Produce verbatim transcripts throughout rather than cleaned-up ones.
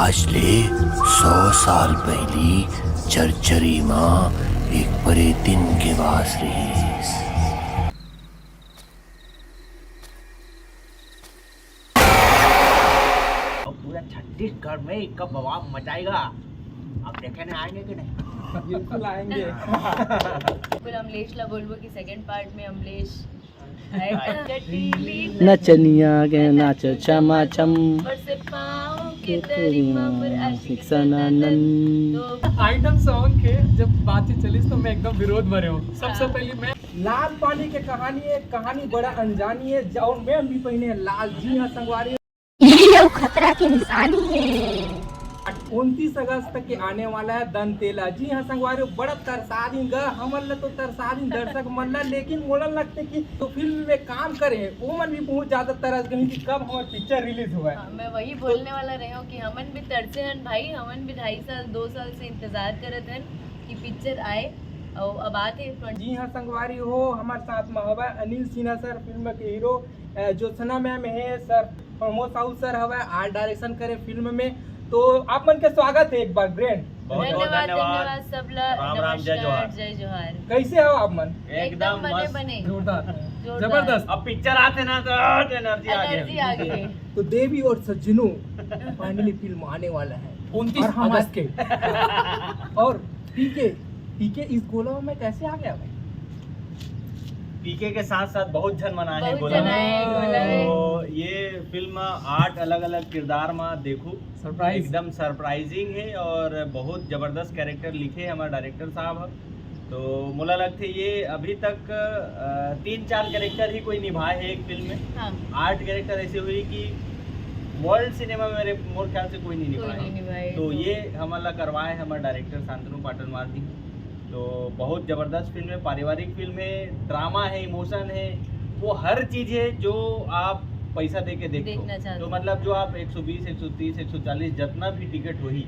असली सौ साल पहिली चरचरी म एक परेतिन के वास रिहिस। और पूरा छत्तीसगढ़ में इसका बवाल मचाएगा। आप देखने आएंगे कि नहीं? बिल्कुल आएंगे। बिल्कुल अमलेश ला बोलबो कि सेकंड पार्ट में अमलेश आएगा। नचनिया के नाच छमा छम। ऊपर से पाँव के तरी मा पर आशिक सनानन। तो आइटम सॉन्ग के जब बातचीत चलिस तो मैं एकदम विरोध में रहे हूँ। सबसे पहले मैं लाल पानी के कहानी है, कहानी बड़ा अनजानी है। और मैं भी पहिने लाल, जी हाँ संगवारी। ये खतरा के निशानी है। उनतीस अगस्त के आने वाला है दंतेला। जी हाँ संगवारी, बड़ा तरसा दिन गा, हमन ला तो तरसा दिन दर्शक मन ला, लेकिन मोला लगते कि तो फिल्म में काम करे हैं, वो मन भी बहुत ज्यादा तरस गए कि कब हमार पिक्चर रिलीज हुआ है। हाँ, मैं वही बोलने वाला रहे हूँ कि हमन भी तरसे हन भाई, हमन भी ढाई साल दो साल से इंतजार करत हन कि पिक्चर आए और अब आत है। जी हाँ संगवारी हो, हमारे साथ में हवा अनिल सिन्हा सर, फिल्म के हीरो, अ, ज्योत्सना मैम है सर, प्रमोद साहू सर हवा आर्ट डायरेक्शन करे फिल्म में, तो आप मन के स्वागत है एक बार ग्रैंड। बहुत बहुत धन्यवाद, धन्यवाद। धन्यवाद सबला। राम राम, जय नमस्कार, जोहार। जय जोहार। कैसे हो आप मन? एकदम बने मस्त। बने। जोरदार, जोरदार। जबरदस्त। अब पिक्चर आते ना तो एनर्जी आ एनर्जी आ गई। गई। तो देवी और सज्जनों, फाइनली फिल्म आने वाला है उनतीस और हम अगस्त के और पीके, पीके इस गोला में कैसे आ गया भाई? पीके के साथ साथ बहुत झन मन आए हैं बहुत गोला झन में। आए हैं गोला में। तो ये फिल्म आठ अलग अलग किरदार में देखू, सरप्राइज। एकदम सरप्राइजिंग है और बहुत जबरदस्त कैरेक्टर लिखे हैं हमारे डायरेक्टर साहब ह। तो मोला लगथे ये अभी तक अ, तीन चार कैरेक्टर ही कोई निभाए है एक फिल्म में। हाँ, आठ कैरेक्टर ऐसे हुई कि वर्ल्ड सिनेमा में मेरे मोर ख्याल से कोई नहीं कोई निभाए। नहीं निभाए तो ये हमन ला करवाए है हमारे डायरेक्टर शांतनु पाटन मारती। तो बहुत जबरदस्त फिल्म है, पारिवारिक फिल्म है, ड्रामा है, इमोशन है, वो हर चीज है जो आप पैसा दे के देखो। देखना चाहते तो हो। मतलब जो आप एक सौ बीस, एक सौ तीस, एक सौ चालीस जितना भी टिकट होही,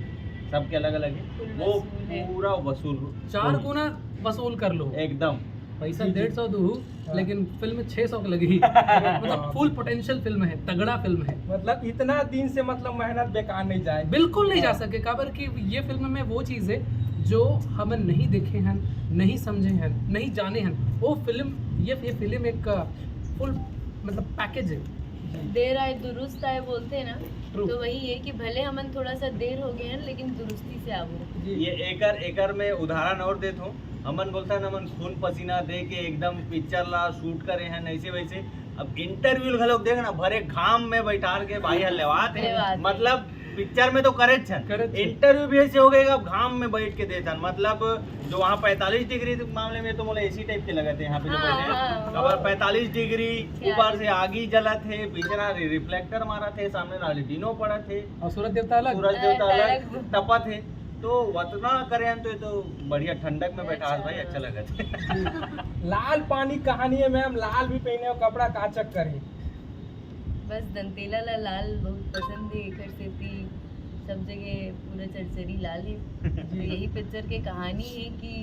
सबके अलग अलग है, कुल वो वसूल है। पूरा वसूल। चार गुना वसूल कर लो। एकदम। पैसा जी, जी। डेढ़ सौ दू, हाँ। लेकिन फिल्म छह सौ की लगी। मतलब फुल पोटेंशियल फिल्म है, तगड़ा फिल्म है। मतलब इतना दिन से मतलब मेहनत बेकार नहीं जाए। बिल्कुल नहीं जा सके, काबर कि ये फिल्म में वो चीज़ है जो हमन नहीं देखे हन, नहीं समझे हन, नहीं जाने हन। वो फिल्म, ये ये फिल्म एक फुल मतलब पैकेज है। देर आए दुरुस्त आए बोलते हैं ना, True। तो वही है कि भले हमन थोड़ा सा देर हो गए हैं लेकिन दुरुस्ती से आवो। जी। ये एकर एकर में उदाहरण और देत हूँ। हमन बोलता है हमन खून पसीना दे के एकदम पिक्चर ला शूट करे हैं ऐसे वैसे। अब इंटरव्यू घलोक देख ना, भरे घाम में बैठार के भाई हर लेवात है। लेवात है। मतलब पिक्चर में तो करे छन, करे छन। इंटरव्यू भी ऐसे हो गए, अब घाम में बैठ के देथन। मतलब जो वहाँ पैंतालीस डिग्री मामले में तो मोला एसी टाइप के लगत है यहाँ पे जो हाँ, बैठे हैं। हाँ, अगर वो पैंतालीस डिग्री क्या ऊपर है? से आगी जलत है, पीछे रिफ्लेक्टर मारत है, सामने लालटिनो पड़त है, और सूरज देवता अलग। सूरज देवता अलग। अलग तपत है। तो वतना करे हैं तो, तो बढ़िया ठंडक में बैठा है भाई, अच्छा लगत है। लाल पानी कहानी है मैम, लाल भी पहने हो कपड़ा, का चक्कर है? बस दंतेला ला लाल बहुत पसंद है, एकर सेती सब जगह पूरा चरचरी लाल है। तो यही पिक्चर के कहानी है कि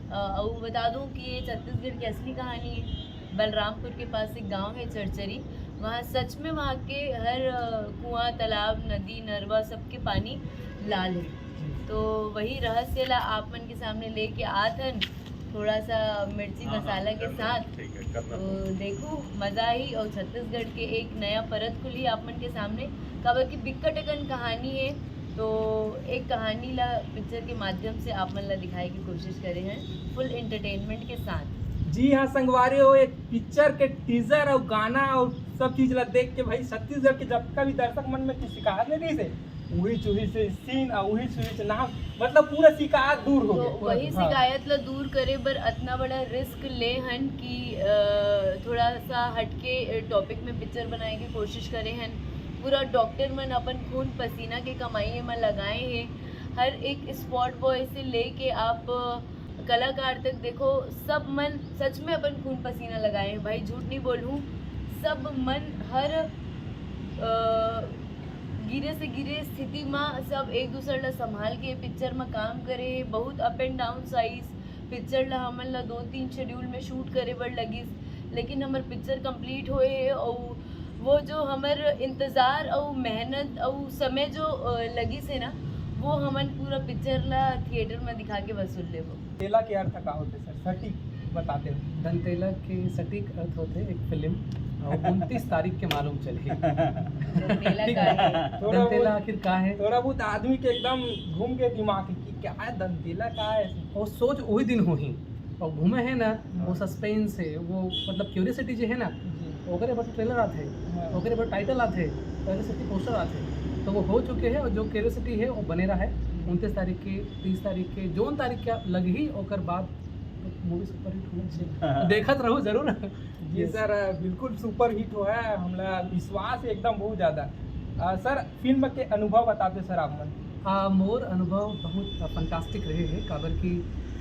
अ, अउ बता दूं कि ये छत्तीसगढ़ की असली कहानी है। बलरामपुर के पास एक गांव है चरचरी, वहाँ सच में वहाँ के हर अ, कुआं, तालाब, नदी, नरवा, सबके पानी लाल है। तो वही रहस्य ला आप मन के सामने लेके आत हन, थोड़ा सा मिर्ची हाँ, हाँ, मसाला के करना, साथ। ठीक है, करना। तो देखो मजा आही और छत्तीसगढ़ के एक नया परत खुली आप मन के सामने, काबर की बिक्कट अकन कहानी है। तो एक कहानी ला पिक्चर के माध्यम से आप मन ला दिखाए की कोशिश करे हैं फुल एंटरटेनमेंट के साथ। जी हाँ संगवारी हो, एक पिक्चर के टीजर और गाना और सब चीज ला देख के भाई छत्तीसगढ़ के जतका भी दर्शक मन में कुछ शिकायत नहीं रही से, उही चूही से सीन और उही चूही से नाम, मतलब पूरा शिकायत दूर हो तो गए। वही हाँ। शिकायत ला दूर करे बर अतना बड़ा रिस्क ले हन कि अ, थोड़ा सा हटके टॉपिक में पिक्चर बनाए की कोशिश करे हन। पूरा डॉक्टर मन अपन खून पसीना के कमाई में लगाए हैं। हर एक स्पॉट बॉय से लेके आप अ, कलाकार तक देखो, सब मन सच में अपन खून पसीना लगाए हैं भाई, झूठ नहीं बोलूँ। सब मन हर अ, गिरे से गिरे स्थिति में सब एक दूसर ला संभाल के पिक्चर में काम करे हे। बहुत up and down size picture ला हमन ला दो तीन शेड्यूल में शूट करे बर लगिस, लेकिन हमर पिक्चर कंप्लीट होए हे। और वो जो हमर इंतजार अउ मेहनत अउ समय जो, अ, लगिस हे ना, वो हमन पूरा पिक्चर ला थिएटर में दिखा के वसूल लेबो। तेला के अर्थ का होथे सर? सटीक बताते हो। दंतेला के सटीक अर्थ होथे एक फिल्म, अउ उनतीस तारीख के मालूम चलही। दंतेला का हे? थोड़ा दंतेला बहुत, आखिर का हे? थोड़ा बहुत आदमी के एकदम घूम के दिमाग कि क्या हे दंतेला, का हे? वो सोच वही दिन होही, अउ घूमे हे ना, वो हाँ। सस्पेंस हे, वो मतलब क्यूरियोसिटी जो हे ना, जी। ओकरे बर ट्रेलर आथे, हाँ। ओकरे बर टाइटल आथे, ओकरे सेती पोस्टर आथे, तो वो हो चुके हे अउ जो क्यूरियोसिटी हे वो बने रहे। हम्म। उनतीस तारीख के, तीस तारीख के, जौन तारीख के लगही ओकर बाद मूवी सुपरहिट होना चाहिए। देखत रहू जरूर। जी यस। सर, बिल्कुल सुपरहिट होय, हमला विश्वास हे एकदम बहुत ज्यादा। अ, सर, फिल्म के अनुभव बताते सर आप मन। हाँ, मोर अनुभव बहुत फंटास्टिक रहे हे, काबर कि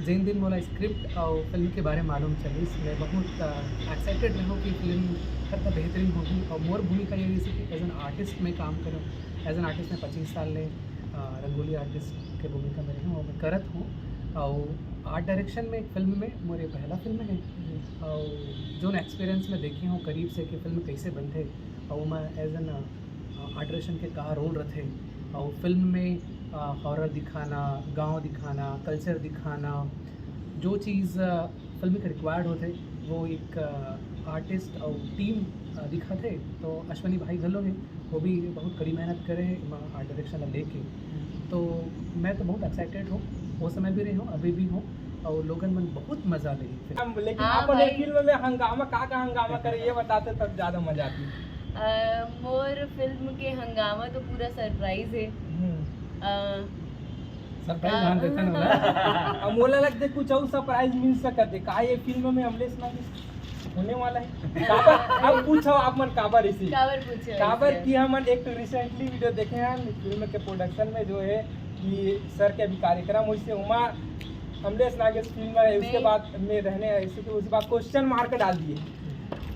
जेन दिन मोला स्क्रिप्ट अउ फिल्म के बारे में मालूम चलिस, मैं बहुत, अ, एक्साइटेड रहूँ कि फिल्म कतना बेहतरीन होही। अउ मोर भूमिका ये रहिस कि एज एन आर्टिस्ट मैं काम करूँ। एज एन आर्टिस्ट मैं पच्चीस साल ले, अ, रंगोली आर्टिस्ट के भूमिका में रहे हूँ अउ मैं करत हूँ। अउ आर्ट डायरेक्शन में एक फिल्म में मोर ये पहला फिल्म हे। जी। अउ जोन एक्सपीरियंस मैं देखे हूँ करीब से कि फिल्म कैसे बनथे, अउ मैं as an, uh, art direction के का रोल रथे, अउ फिल्म में, अ, हॉरर दिखाना, गांव दिखाना, कल्चर दिखाना, जो चीज़, अ, फिल्म के रिक्वायर्ड होथे, वो एक, अ, आर्टिस्ट अउ टीम, अ, दिखाथे। तो अश्विनी भाई घलो हे, वो भी बहुत कड़ी मेहनत करे हे एमा आर्ट डायरेक्शन ला लेके। तो मैं तो बहुत एक्साइटेड हूँ, वो समय भी रहे हूँ, अभी भी हूँ, अउ लोगन मन बहुत मजा लेही फिल्म। हम, लेकिन हाँ आप मन भाई। फिल्म में हंगामा, का का हंगामा करे, ये बताते तब ज्यादा मजा आती। अ, मोर फिल्म के हंगामा तो पूरा सरप्राइज हे। हम्म। अ, सरप्राइज का ध्यान देते ना। अब मोला लगथे कुछ अउ सरप्राइज मिल सकत हे। का ये फिल्म में अमलेश नागेश होने वाला हे? काबर? अब पूछो आप मन काबर इसी? काबर पूछे काबर वैसे? कि हमन एक तो रिसेंटली वीडियो देखे हन फिल्म के प्रोडक्शन में जो हे कि सर के अभी कार्यक्रम होइस हे, उमा अमलेश नागेश फिल्म हे, उसके मैं बाद में रहने, इसी के, उसके बाद क्वेश्चन मार्क डाल दिए।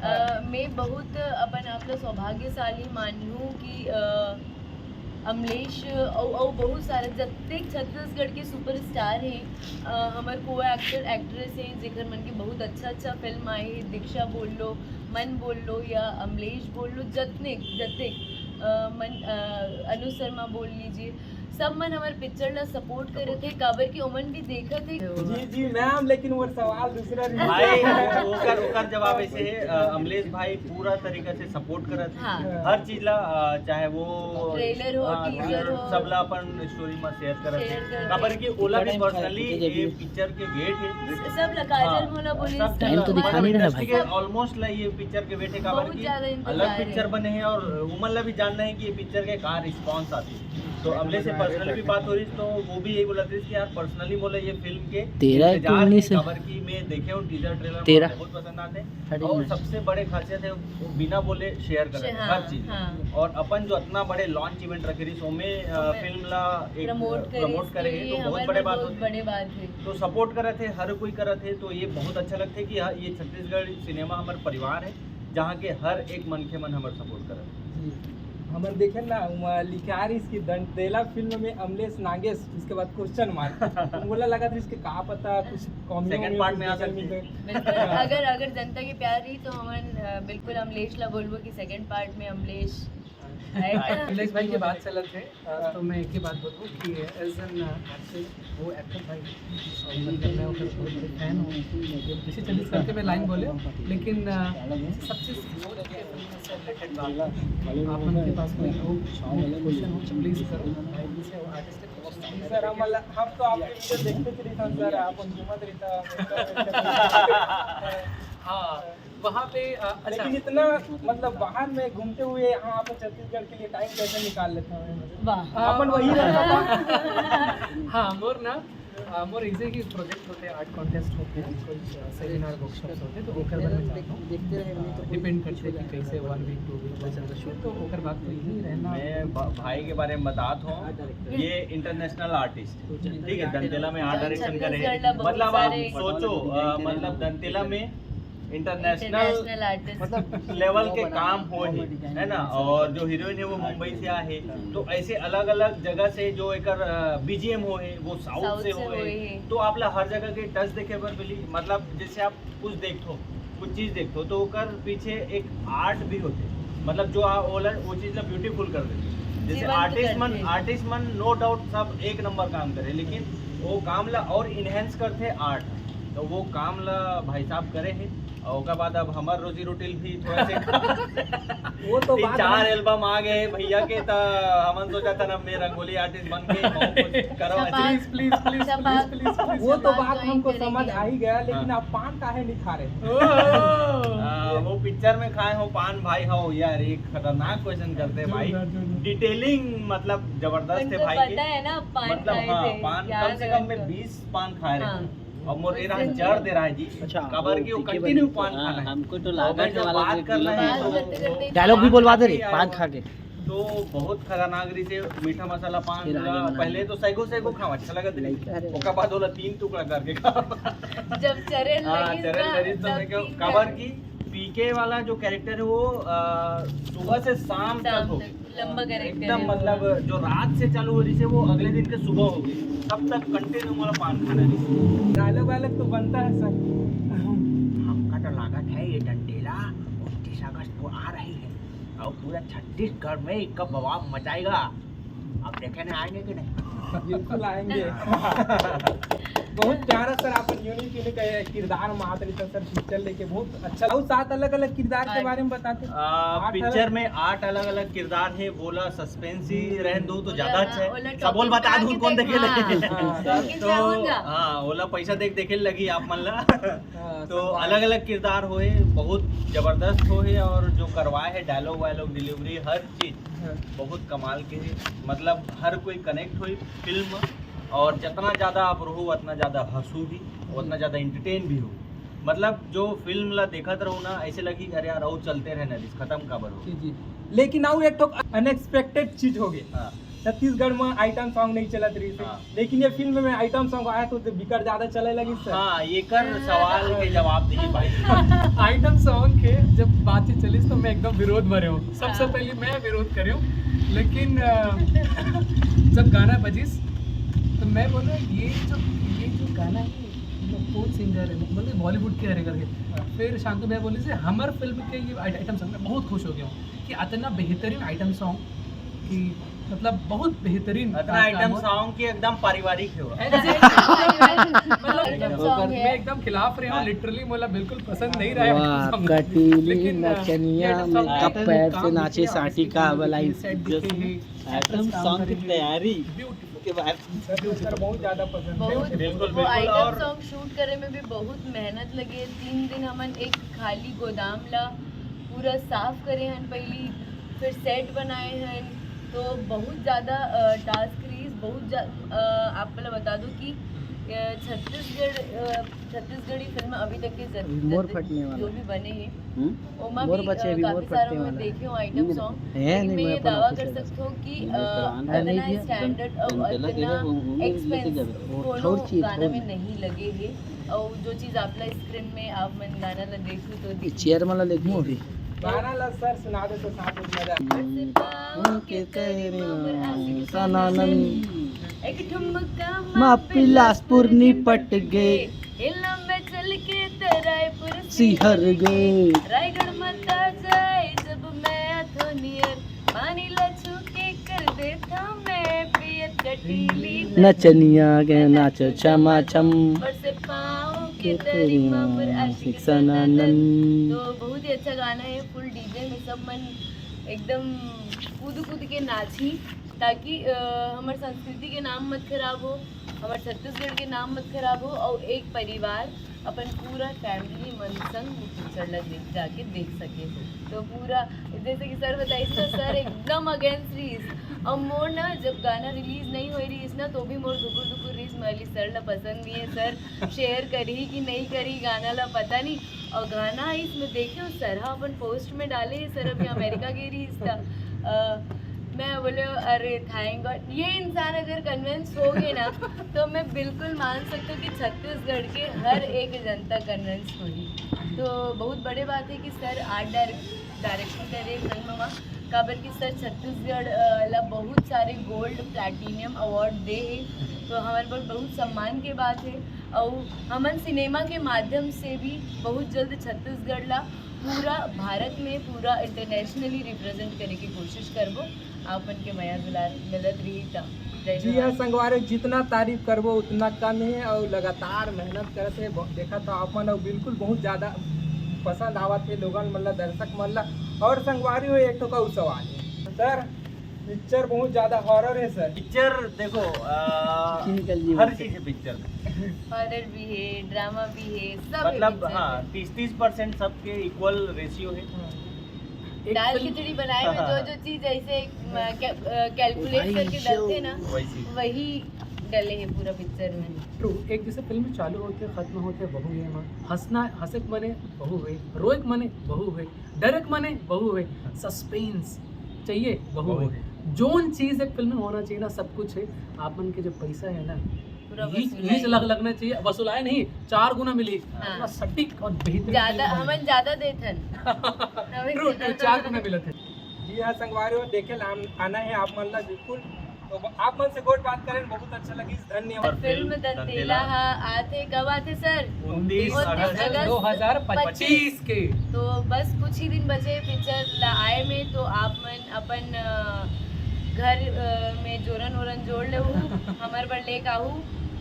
अ, मैं बहुत अपन आप ला सौभाग्यशाली मानहूँ कि, अ, अमलेश अउ, अउ बहुत सारे जतेक छत्तीसगढ़ के सुपरस्टार हे, अ, हमर को एक्टर एक्ट्रेस हे, जेकर मन के बहुत अच्छा अच्छा फिल्म आए हे, दीक्षा बोल लो, मन बोल लो या अमलेश बोल लो, जतने जतेक, अ, मन, अ, अनु शर्मा बोल लीजिए, सब मन हमर पिक्चर ला सपोर्ट करत हे, काबर कि ओमन भी देखत हे। जी, जी, मैम, लेकिन मोर सवाल दूसरा रहिस। भाई, ओकर, ओकर जवाब ऐसे हे, अ, अमलेश भाई पूरा तरीका से सपोर्ट करत हे। हाँ। हर चीज ला, अ, चाहे वो, ट्रेलर हो, हाँ, टीजर हो। सब ला अपन स्टोरी में शेयर करत हे। शेयर करत हे। काबर कि ओला भी पर्सनली ये पिक्चर के वेट हे। सब ला काजल हाँ, मोला बोलिस। सब टाइम तो दिखानी रहा भाई। इंडस्ट्री के ऑलमोस्ट ला ये पिक्चर के वेट हे, काबर बहुत कि ज्यादा इंतजार अलग पिक्चर हे। बने हे अउ उमन ला भी जानना हे कि ये पिक्चर के का रिस्पॉन्स आथे। तो अमलेश से पर्सनली भी बात हो रही, तो वो भी यही बोलत रहिस कि यार, पर्सनली मोला ये फिल्म के तेरह के इंतजार हे, उन्नीस हे। काबर कि मैं देखे हूँ टीजर ट्रेलर, तेरह। मोला बहुत पसंद आथे। अउ सबसे बड़े खासियत हे, वो बिना बोले शेयर करत हे हाँ, हर चीज। हाँ। अउ अपन जो अतना बड़े लॉन्च इवेंट रखे रहिस, ओमे, अ, ओमे फिल्म ला एक प्रमोट करे, प्रमोट करे, तो ये बहुत हमर बड़े बर बात बहुत होथे। बड़े बात हे। तो सपोर्ट करत हे, हर कोई करत हे, तो ये बहुत अच्छा लगथे कि हाँ, ये छत्तीसगढ़ सिनेमा हमर परिवार हे, जहाँ के हर एक मनखे मन हमर सपोर्ट करत हे। जी। हमन देखे ना, वहाँ लिखा रहिस कि दंतेला फिल्म में अमलेश नागेश, उसके बाद क्वेश्चन मार्क। मोला लगत रहिस कि का पता कुछ कमी सेकंड पार्ट में आ सकथे। बिल्कुल, अगर, अगर जनता के प्यार रही तो हमन, अ, बिल्कुल अमलेश ला बोलबो कि सेकंड पार्ट में अमलेश आएगा। अमलेश भाई के बात चलत हे, अ, तो मैं एक ही बात बोलूँ कि एज एन एक्टर, वो एक्टर भाई, अ, मतलब मैं ओकर बहुत बड़े फैन हूँ। इसी चीज करके मैं लाइन बोले, लेकिन, अ, सब चीज सोच के फिल्म से रिलेटेड बात। आप मन के पास कोई हो, क्वेश्चन हो, तो प्लीज करो। भाई जी से, वो आर्टिस्ट से क्वेश्चन सर, हम, हम तो आपके वीडियो देखते थे, सर, आप उनके मत रहता। हाँ, वहाँ पे, अ, अच्छा। लेकिन इतना, मतलब, बाहर में घूमते हुए यहाँ आप छत्तीसगढ़ के लिए टाइम कैसे निकाल लेते हैं? वाह। अपन वही रहता था। हाँ, मोर ना, अ, मोर ऐसे ही प्रोजेक्ट होते हैं, आर्ट कॉन्टेस्ट होते हैं, कुछ, अ, सेमिनार वर्कशॉप्स होते हैं, तो ओकर बारे में जानता हूँ। देखते रहे, नहीं तो अ, डिपेंड करते हैं कि कैसे वन वीक, टू वीक, दस दिन का शूट, तो ओकर बाद तो यही रहना। मैं भ-, भाई के बारे में बतात हूँ, ये इंटरनेशनल आर्टिस्ट, ठीक है, दंतेला में आर्ट डायरेक्शन करे। छत्तीसगढ़ ला बहुत मतलब आप सारे सोचो, अ, मतलब दंतेला में इंटरनेशनल इंटरनेशनल आर्टिस्ट। मतलब लेवल के काम हो हे, है ना? और जो हीरोइन है वो मुंबई से आए हे, तो ऐसे अलग-अलग जगह से जो एकर, अ, बीजीएम हो हे, वो साउथ साउथ से से हो हे। होए हे। तो आप ला हर जगह के टच देखे बर मिली, मतलब जैसे आप कुछ देखथो, कुछ चीज देखथो, तो ओकर पीछे एक आर्ट भी होथे। मतलब जो आ ओला वो चीज ला ब्यूटीफुल कर देथे। जैसे जीवंत आर्टिस्ट मन करथे। आर्टिस्ट मन नो डाउट सब एक नंबर काम करे, लेकिन वो काम ला और इनहेंस करथे आर्ट। तो वो काम ला भाई साहब करे हे, और ओकर बाद अब हमर रोजी रोटी भी थोड़ा से वो तो तीन बात चार है। एल्बम आ गए भैया के, त हमन सोचा था ना मैं रंगोली आर्टिस्ट बन के बहुत कुछ करो। शाबाश। प्लीज प्लीज प्लीज शाबाश। प्लीज प्लीज वो तो शाबाश बात ज्वाइन हमको करेंगे समझ हम। आ ही गया, लेकिन हाँ। आप पान काहे नहीं खा रहे? आ, वो पिक्चर में खाए हो पान भाई हो यार, एक खतरनाक क्वेश्चन करते हैं भाई। जोरदार, जोरदार। डिटेलिंग मतलब जबरदस्त है उनको भाई पता के। है ना पान मतलब खाए हाँ, थे, पान याद कम से है कम मैं उनको। बीस पान खाए रहे हाँ। हैं। और मोर ये रहा उससे जर दे रहा है जी। अच्छा, काबर कि वो पीके कंटिन्यू बनी। पान हाँ, खाना है। हमको तो और लागत भाई जब वाला बात जो करना पीला है बात तो करते करते डायलॉग भी बोलवा दे रही आया पान होगा। खा के। तो बहुत खतरनाक रीते मीठा मसाला पान फिर आगे पूरा बनाना। पहले तो सैगो सैगो खावा अच्छा लगत रही। अरे। ओकर बाद ओला तीन टुकड़ा करके खावा। जब चरे हाँ, लगिस चरे ना, लगिस तो तब मैं क्यों तीन काबर करके। की पीके वाला जो कैरेक्टर है वो आ, सुबह से शाम तक शाम हो तक लंबा कैरेक्टर एकदम है। मतलब जो रात से चालू हो रही से वो अगले दिन के सुबह हो गई, तब तक कंटिन्यू वाला पान खाना है। डायलॉग वायलॉग तो बनता है सर। हमका तो लागत है ये डंडेला उनतीस अगस्त को आ रही है और पूरा छत्तीसगढ़ में इसका बवाल मचाएगा। अब देखे ना आएंगे कि नहीं। बिल्कुल आएंगे। बहुत प्यारा सर, अपन यूनिक यूनिक किरदार मात रही था सर, पिक्चर लेके बहुत अच्छा। और सात अलग अलग किरदार के हाँ। बारे में बताते। आ, आठ पिक्चर अलग- में आठ अलग अलग किरदार है, बोला ससपेंस ही रहन दो तो ओला, ज्यादा हाँ, अच्छा है। ओला सब बोल टॉपिक बता बना दूं के कौन देख, देखे हाँ, लगे। हाँ, तो क्या होगा? हाँ, ओला पैसा देख देखे लगी आप मन ला। हाँ, तो सब अलग अलग किरदार होए, बहुत जबरदस्त होए और जो करवाए है डायलॉग वायलॉग डिलीवरी हर चीज हाँ। बहुत कमाल के है। मतलब हर कोई कनेक्ट होई फिल्म, और जितना ज्यादा आप रहू उतना ज्यादा हंसू भी, उतना ज्यादा एंटरटेन भी हो। मतलब जो फिल्म ला देखत रहू ना ऐसे लगी अरे यार और चलते रहे ना, खत्म काबर हो। जी जी। लेकिन आउ एक ठो अनएक्सपेक्टेड चीज हो गई। हाँ। छत्तीसगढ़ में आइटम सॉन्ग नहीं चलत रही थी, हाँ। लेकिन ये फिल्म में आइटम सॉन्ग आया तो बिकर ज्यादा चले लगी सर। हाँ, ये कर सवाल के जवाब दिए भाई। आइटम सॉन्ग के जब बातचीत चलिस तो मैं एकदम विरोध में रह्यो, सबसे पहले मैं विरोध करेंव। लेकिन अ, जब गाना बजिस तो मैं बोला ये जो ये जो गाना है मतलब कौन सिंगर है, मतलब बॉलीवुड के हरे करके। फिर शांतु भैया बोले से हमर फिल्म के ये आइटम सॉन्ग, मैं बहुत खुश हो गया हूँ कि इतना बेहतरीन आइटम सॉन्ग कि मतलब बहुत बेहतरीन इतना आइटम सॉन्ग की एकदम पारिवारिक है वो। Exactly। मतलब आइटम सॉन्ग मैं है। एकदम खिलाफ रहे हूँ, लिटरली मोला बिल्कुल पसंद नहीं रहा है वाह, आइटम सॉन्ग। कटीली लेकिन, अ, नचनिया ये आइटम में सॉन्ग का आपने पैर काम से भी नाचे किया, साटी इसके का लिए वाला ये ही सेट दिखे हैं, आइटम एक्टर्स काम सॉन्ग की करे हैं। तैयारी Beautiful। के बाद सर, सर बहुत ज्यादा पसंद है। बहुत बिल्कुल, वो बिल्कुल। आइटम और सॉन्ग शूट करे में भी बहुत मेहनत लगे। तीन दिन हमन एक खाली गोदाम ला पूरा साफ करे हन पहली, फिर सेट बनाए हन, तो बहुत ज़्यादा टास्क रहीस। बहुत जा, अ, आप पहले बता दो कि अ, छत्तीसगढ़ अ, छत्तीसगढ़ी फिल्म अभी तक के जत- मोर जत- फटने वाला। जो भी बने हैं हम्म? ओमा मोर भी बचे अ, भी, मोर काफी सारा फटने मैं वाला। देखे हूँ आइटम नहीं, सॉन्ग। है नहीं, मैं मैं ये अपना दावा कुछ कर है। सकती हूँ कि नहीं, अ, तो आना है इतना नहीं क्या? स्टैंडर्ड और पहले इतना वो, वो लेके एक्सपेंस जावे। वो कोनो छोड़ चीज, गाना छोड़ में ना। नहीं लगे है। और जो चीज आप ला स्क्रीन में आप मन गाना ला देख लो तो ये चेयर वाला लेके अभी। गाना ला सर सुना दे तो साथ में मजा। पाँव के तरी मा मोर आशिक सनानन। एक ठुमका माँ बिलासपुर निपट गे। हिलना मैं चल के त रायपुर सिहर गे। रायगढ़ माता जाए जब मैं आथो नियर पानी ला छू के कर देता मैं पियर कटीली नचनिया के नाच छमा छम। बरसे पाँव के तरी मा मोर आशिक सनानन। तो बहुत ही अच्छा गाना है, फुल डीजे में सब मन एकदम कूद कूद के नाची, ताकि अ, हमर संस्कृति के नाम मत खराब हो, हमर छत्तीसगढ़ के नाम मत खराब हो, और एक परिवार अपन पूरा फैमिली मन संग वो पिक्चर ला देख जाके देख सके। तो पूरा जैसे कि सर बताइस ना, सर एकदम अगेंस्ट रहीस। और मोर ना जब गाना रिलीज नहीं होए रहीस ना तो भी मोर धुकुर धुकुर रहीस, मैं बोली सर ला पसंद नहीं है, सर शेयर करही कि नहीं करही गाना ला पता नहीं। और गाना इसमें देखे हो सर हा अपन पोस्ट में डाले है, सर अभी अमेरिका गे रहीस त अ, मैं बोले अरे थैंक गॉड, ये इंसान अगर कन्विंस हो गए ना तो मैं बिल्कुल मान सकती हूँ कि छत्तीसगढ़ के हर एक जनता कन्विंस होही। तो बहुत बड़े बात है कि सर आर्ट डायरेक्ट डायरेक्शन करे फिल्म मा, काबर कि सर छत्तीसगढ़ अ, ला बहुत सारे गोल्ड प्लैटिनियम अवार्ड दे है, तो हमारे बर बहुत सम्मान के बात है। अउ हमन सिनेमा के माध्यम से भी बहुत जल्द छत्तीसगढ़ ला पूरा भारत में, पूरा इंटरनेशनली रिप्रेजेंट करे के कोशिश करबो। आप मन के मया दुलार मिलत रही त। जय जी हाँ जोहार। संगवारी, जितना तारीफ करबो उतना कम है और लगातार मेहनत करत है। ब-, देखा तो आप मन, और बिल्कुल बहुत ज्यादा पसंद आवत है लोगन मन ला, दर्शक मन ला। और संगवारी हो, एक ठो का सवाल है सर, पिक्चर बहुत ज्यादा हॉरर है सर। पिक्चर देखो, आ, हर चीज है पिक्चर में। हॉरर भी है, ड्रामा भी है, सब है मतलब पिक्चर हाँ, में। तीस तीस परसेंट सबके इक्वल रेशियो है। हाँ। एक दाल फिल्म खिचड़ी बनाए में जो जो चीज ऐसे कैलकुलेट करके डलते ना, वैसी। वही डले है पूरा पिक्चर में। ट्रू। एक जैसे फिल्म चालू होते खत्म होते वहू है, माँ हंसना, हंसे के मने वहू है, रोए के मने वहू है, डरे के मने वहू है, सस्पेंस चाहिए वहू वहू है। है। जोन चीज एक फिल्म में होना चाहिए ना, सब कुछ है। आप मन के जो पैसा है ना, पूरा हीच वसूलाए। हीच लाख लगना चाहिए, वसूलाए नहीं, चार गुना मिली। हाँ। पूरा सटीक और बेहतरीन ज्यादा फिल्म बने। हमन ज्यादा देथन। हमन ट्रू, ट्रू, चार गुना मिलत है। जी हाँ संगवारी हो, देखे ला आना है आप मन ला बिल्कुल। तो आप मन से गोठ बात करें, बहुत अच्छा लगिस। धन्यवाद। और फिल्म फिल्म दंतेला दंतेला। हा आथे, कब आथे सर? उनतीस उनतीस अगस्त अगस्त दो हज़ार पच्चीस के। तो बस कुछ ही दिन बचे पिक्चर ला आए में, तो आप मन अपन अ, घर अ, में जोरन ओरन जोड़ लेहू, हमर बर लेके आहू,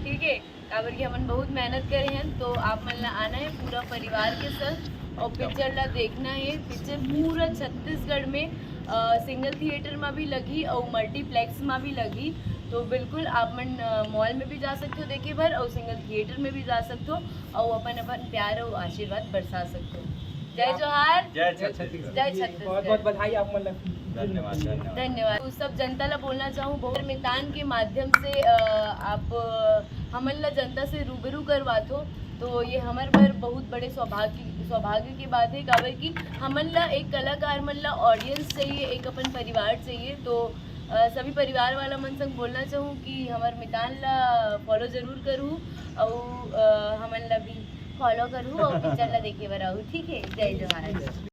ठीक है? काबर कि हमन बहुत मेहनत करे हन, तो आप मन ला आना है पूरा परिवार के संग और पिक्चर ला देखना है। पिक्चर पूरा छत्तीसगढ़ में अ, सिंगल थिएटर में भी लगी और मल्टीप्लेक्स में भी लगी, तो बिल्कुल आप मन अ, मॉल में भी जा सकते हो देखे बर और सिंगल थिएटर में भी जा सकते हो और अपन अपन प्यार और आशीर्वाद बरसा सकते हो। जय जोहार। जय छत्तीसगढ़। जय छत्तीसगढ़। बहुत बहुत बधाई आप मन ला। धन्यवाद, धन्यवाद। धन्यवाद। तो सब जनता ला बोलना चाहूँ, बहुत मितान के माध्यम से अ, आप अ, हमन ला जनता से रूबरू करवाथो, तो ये हमर बर बहुत बड़े सौभाग्य, सौभाग्य की बात है, काबर कि हमन ला एक कलाकार मन ला ऑडियंस चाहिए, एक अपन परिवार चाहिए। तो अ, सभी परिवार वाला मन संग बोलना चाहूँ कि हमर मितान ला फॉलो जरूर करू, और अ, हमन ला भी फॉलो करू और पिक्चर ला देखे बर आऊ, ठीक है? जय जोहार।